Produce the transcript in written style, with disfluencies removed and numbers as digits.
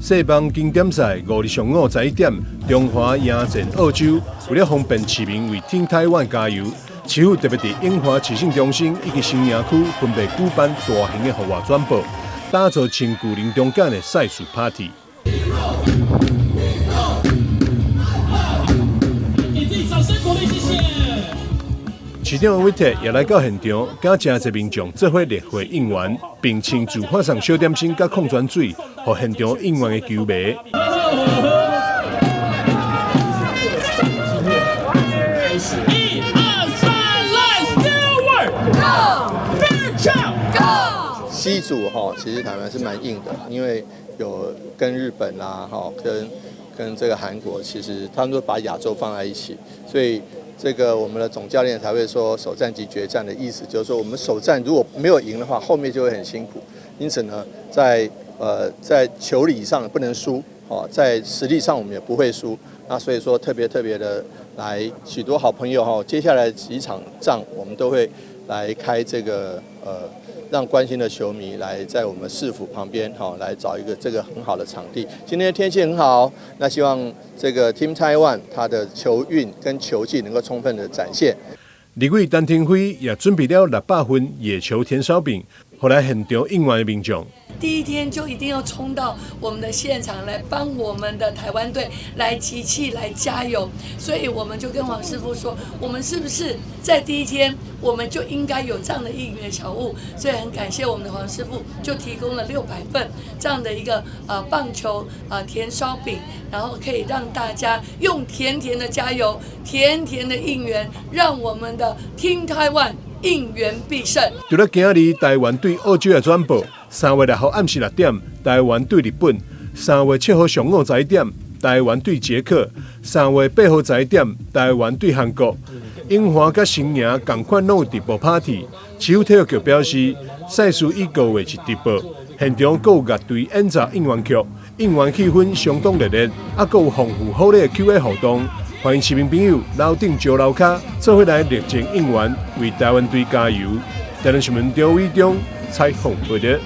世邦經典賽5日上午11點，中華迎戰澳洲。為了方便市民為 Team Taiwan 加油，市府特別佇永華市政中心以及新營區分別舉辦大型的戶外轉播，打造親具臨場感的賽事 party。給自己掌聲鼓勵，謝謝。市長黃偉哲也來到現場，佮誠濟民眾做伙熱血應援，並親自發送小點心佮礦泉水，予現場應援的球迷。一二三，Let's do it! Go! Go! C 組哈，其實台灣是蠻硬的，因為有跟日本啦，哈，跟這個韓國，其實他們都把亞洲放在一起，所以這個我們的總教練才會說首戰即決戰的意思，就是說我們首戰如果沒有贏的話，後面就會很辛苦。因此呢，在球理上不能輸，哦，在實力上我們也不會輸。那所以說特別特別的來許多好朋友哈，接下來幾場仗我們都會來開這個讓關心的球迷來在我們市府旁邊哈，來找一個這個很好的場地。今天天氣很好，那希望這個 Team Taiwan 它的球運跟球技能夠充分的展現。立委陳亭妃也準備了600份野球甜燒餅，予來現場應援的民眾。第一天就一定要衝到我們的現場來幫我們的台灣隊來集氣來加油，所以我們就跟黃師傅說，我們是不是在第一天我們就應該有這樣的應援小物？所以很感謝我們的黃師傅，就提供了600份這樣的一個棒球甜燒餅，然後可以讓大家用甜甜的加油，甜甜的應援，讓我們的 Team Taiwan 應援必勝。除了今日台灣對澳洲的轉播，3月6號暗時6點，台灣對日本；3月7號上午11點，台灣對捷克；3月8號11點，台灣對韓國。永華佮新營仝款攏有直播 party。市府體育局表示，賽事以高位置直播，現場閣有樂隊演奏應援曲，應援氣氛相當熱烈，啊，閣有豐富好禮的 Q&A 互動，歡迎市民朋友樓頂招樓跤，做伙來熱情應援，為台灣隊加油。台南新聞張偉中採訪報導。